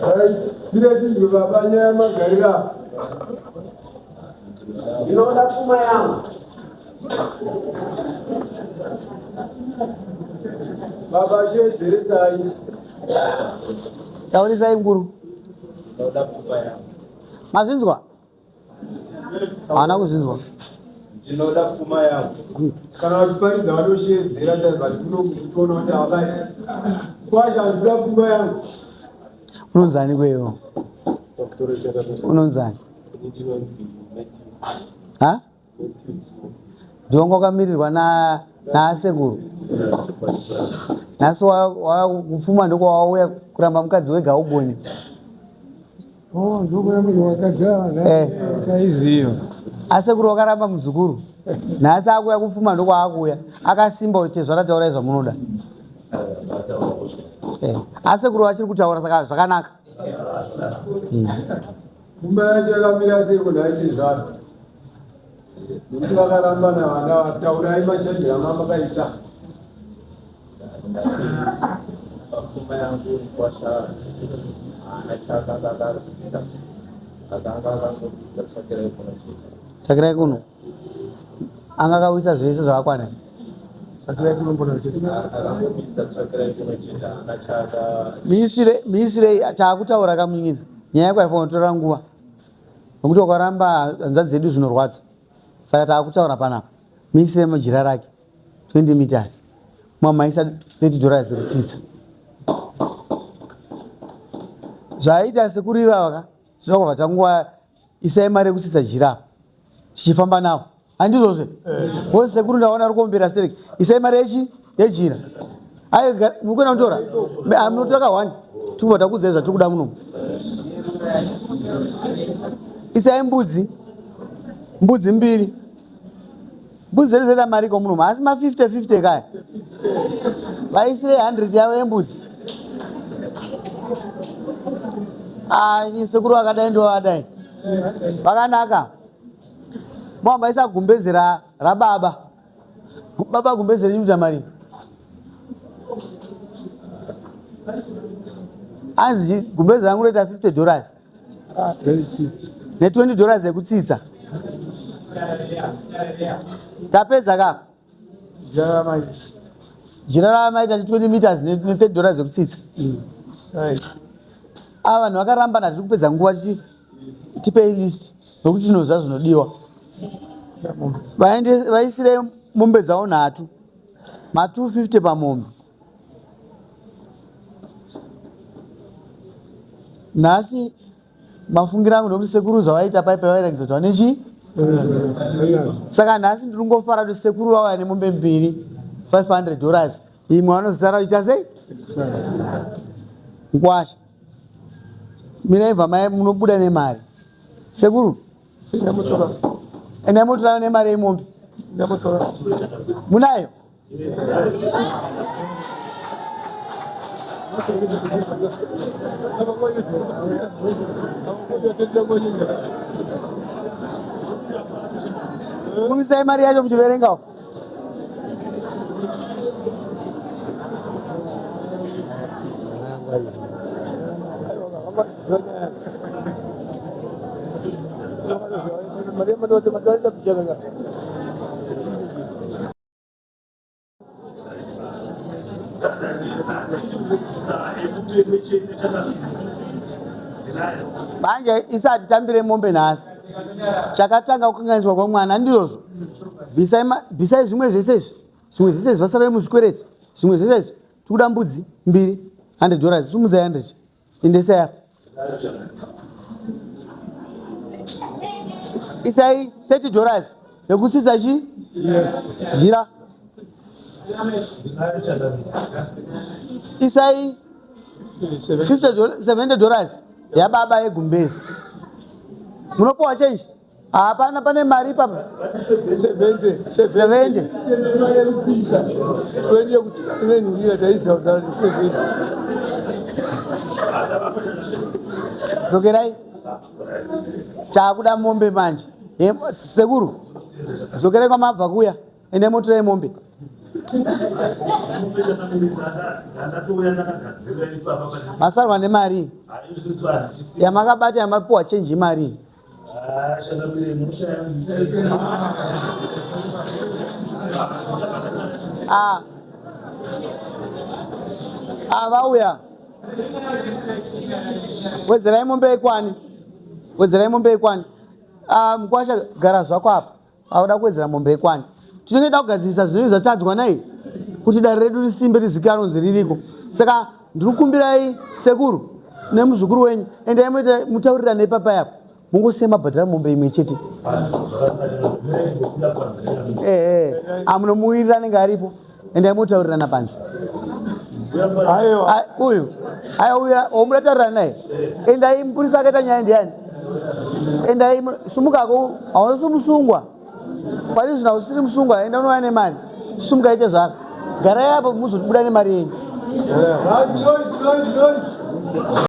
Right, mira tinzwe baba nyaya magarira apa. Ndinoda pfuma yangu. Baba shedzeresai. Taurisai mukuru. Ndinoda pfuma yangu. Mazvinzwa? Haana kuzvinzwa. Ndinoda pfuma yangu. Kana vachiparidza vanoshedzera but kuno kutoona kuti havai. Kwasha ndinoda pfuma yangu. Unonzani kweyo? Unonzani? Ha? Ndiwanga wakamirirwa na naasekuru. Nhasi wakupfuma ndokwawauya kuramba mukadzi wega haugoni. Oh, ndokurambirwa vakadzi ava Eh. taiziva. Asekuru wakaramba muzukuru. Nhasi akuya kupfuma ndokwaakuya. Akasimba kuti tezvara taurai zvamunoda. Eh. Asekuru vachiri kutaura saka zvakanaka. Pfuma yacho yakamira sei kunhai tezvara? Nekuti vakarambana vana taurai machandira amakaita. Pafuma yangu mukwasha haana chaakanga akarwisa akanga akangobvisa tsvakirai kuno chete. Tsvakirai kuno. Anga akawisa zvese zvakakwana. Tsvakirai kuno mbona chete. Akangobvisa tsvakirai kuno chete haana chaaka Miisire miisirei taakutaura kamunyina. Nyaya yako haifanira kutora nguva. Nokuti ukaramba hanzvadzi dzedu zvinorwadza. Saka taakutaura panapa. Miisire mujira rake 20 meters. Mwamaisa 30 dollars rekutsitsa. Zvaaita sekuru ivava ka zvinobva tanguva isai mari yekutsitsa jira apa. Tichifamba nawo. Handizvozve? Because sekuru ndaona ari kuombera stereki. Isai mari yechi yejira. Ayo mukuenda kutora. Munotora ka one. Tikubva takuudzai zvatiri kuda muno. Isai mbudzi. Mbudzi mbiri. Mbudzi dzedu dzoita mari ko muno. Asi ma 50 50 kaya. Vaisire 100 yavo yembudzi. Ah, ini sekuru vakadai ndo vakadai. Vakanaka. Mwamba isa gumbeze ra rababa. Baba gumbeze renyu kuita mari. Anzi gumbeze rangu roita 50 dollars. Ne 20 dollars yekutsitsa. Tapedza ka? Jira ramaita 20 meters ne 30 dollars yekutsitsa. Ava vanhu vakarambana tiri kupedza nguva tichi tipei list nokuti tinoziva zvinodiwa. Vaisire mombe dzavo nhatu ma 250 pamombe. Nhasi mafungira angu nekuti sekuru zvavaita pai pavairakidza kuti vane chii. Saka nhasi ndiri kungofara kuti sekuru vauya nemombe mbiri 500 dollars imwe vanozitara vachiita sei nkwasha. Mirai bva mai munobuda nemari. Sekuru. Endai motora nemari yemombe. Munayo? Burisai mari yacho muchiverengawo. Manje isati tambire mombe nhasi chakatanga kukanganiswa kwemwana ndizvozvo bvisai zvimwe zvese izvi zvimwe zvese izvi vasarare muzvikwereti zvimwe zvese izvi tikuda mbudzi mbiri 100 dollars sumudzai 100 indesai apa isai 30 dollars yekutsitsa chi jira isai 70 dollars yababa yegumbezi munopiwa change hapana pane mari ipapa 70 dzokerai takuda mombe manje sekuru dzokerai kwamabva kuya ende motorai mombe. Masarwa nemari yamakabata yamapiwa chenji imari. Ah. Ah, vauya. Wedzerai mombe yekwani. Wedzerai mombe yekwani. Ah, mkwasha gara zvako apa. Auda kuwedzera mombe yekwani. Tinenge da kugadzirisa zvinenge zvatadzwa nai kuti dare redu risimbe rizikanwe kunzi ririko. Saka ndiri kukumbirai sekuru nemuzukuru wenyu endai muite mutaurirane ipapa apo. Mungosiya mabhadhara mombe imwe chete. Eh eh. Amunomuwirira anenge aripo. Endai motaurirana panze. Aiwa. Uyu. Aya uya omuda taurirana naye. Endai mupurisa akaita nyaya ndiani? Endai sumukako hausi musungwa. Pari zvino hausiri musungwa enda unouya nemari. Sumuka ite zvako. Garai apo muzobuda nemari yenyu. Right, noise, noise, noise.